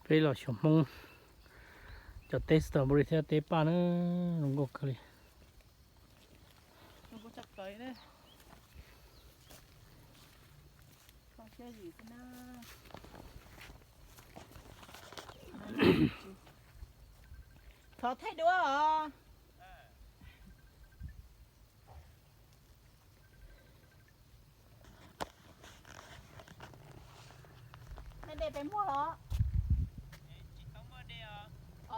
Peb los xyuas Hmoob cov teb strawberry thiab teb paj na, zoo nkauj kawg li. Thov thaij duab os. Noj dej peb muag los?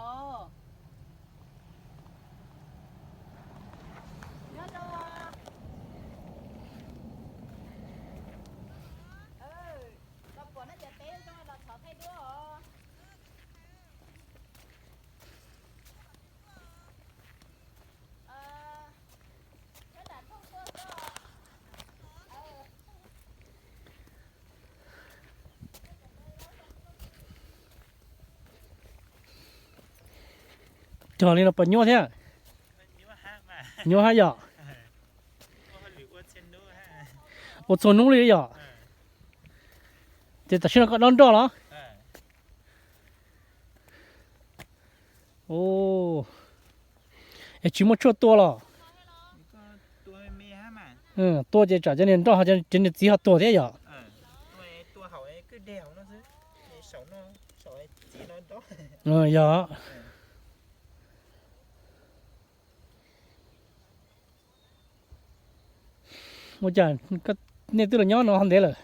Os, nyob zoo. Los pom nej cov teb zoo los thov thaij duab os. Cog li no puas nyuaj thiab? Nyuaj hab yom. Ua txhua hnub li yom. Ces tam sim no koj dob nroj los? Es tsis muaj tshuaj tua los? Tua ces tsam cov niag nroj, cov niag txiv ho tuag thiab yom. Yog. Ua cas nej twb los nyob no ho ntev lawm?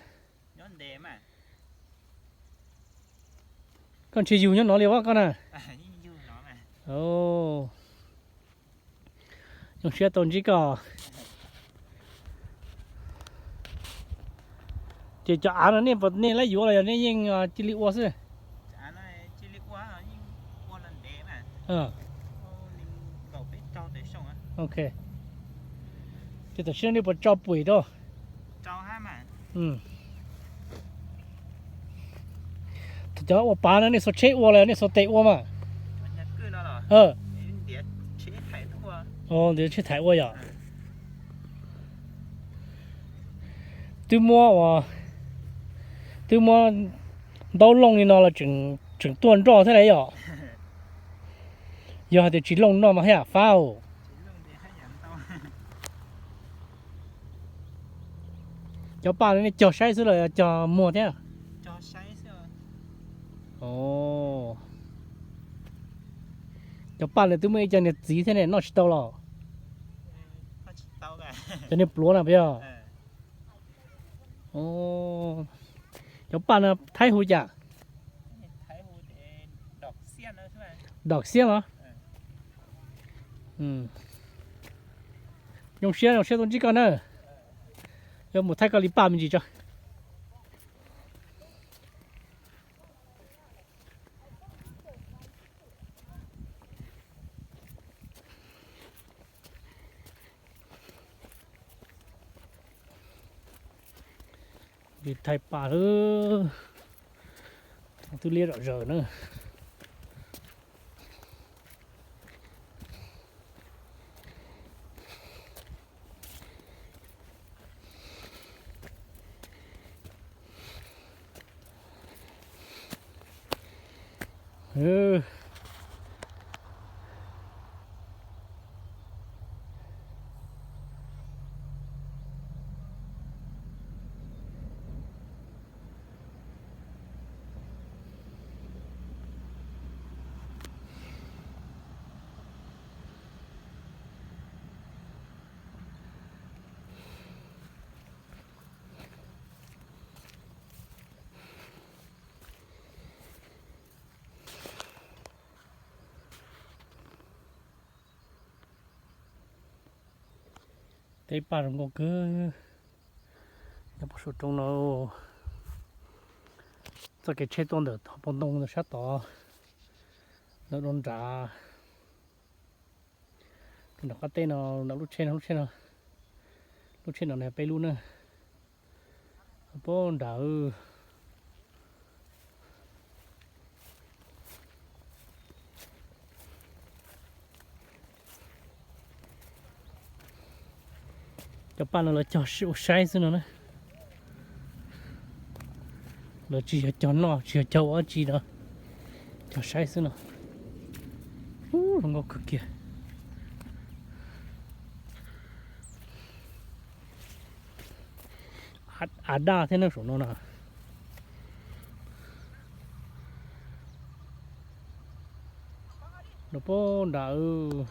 Koj ntshe yug nyob no li as koj na. Zoo siab tau ntsib koj. Ces cov av no nej puas, nej laib yuav los yog nej yeej cia li ua xwb? Ok. Ces tam sim no nej puas tso pum rau? Thaum cov ua pav no nej xuas tsheb ua los nej xuas tes ua mas? Ntiav tsheb thaiv ua yom. Twb muab ua, twb muab ntaub looj li no los tseem tuaj nroj thiab lauj yom. Yog hais tias tsis looj noj mas haj yam fab os. Cov paj no nej cog saib xwb los cog muag thiab? Cov paj no twb muaj ib co niag txiv thiab ne, noj tsis tau los? Cov niag pluav no puas yog? Cov paj no Thaib hu cas? Dom xiab los? Zoo siab, zoo siab tuaj ntsib koj na. Yuav mus thaij koj li paj me ntsis tso. Li thaij paj lawm, twb liab zom zaws na. Teb paj zoo nkauj kawg. Nyob puag saum roob no, txoj kev tsheb tuaj ntawm hauv paus ntoo ntawm sab tod, lawv dua nrad, nram qab teb no, nram lub tsheb no, lub tsheb no, lub tsheb no nws peb lub na. Puag nrad. Cov paj no lawv cog ua saib xwb no na. Lawv tsis yog cog noj, tsis yog cog ua dab tsi no. Cog saib xwb no. Ub, zoo nkauj kawg kiag. Av daj thiab ne saum no na. Rau pem nram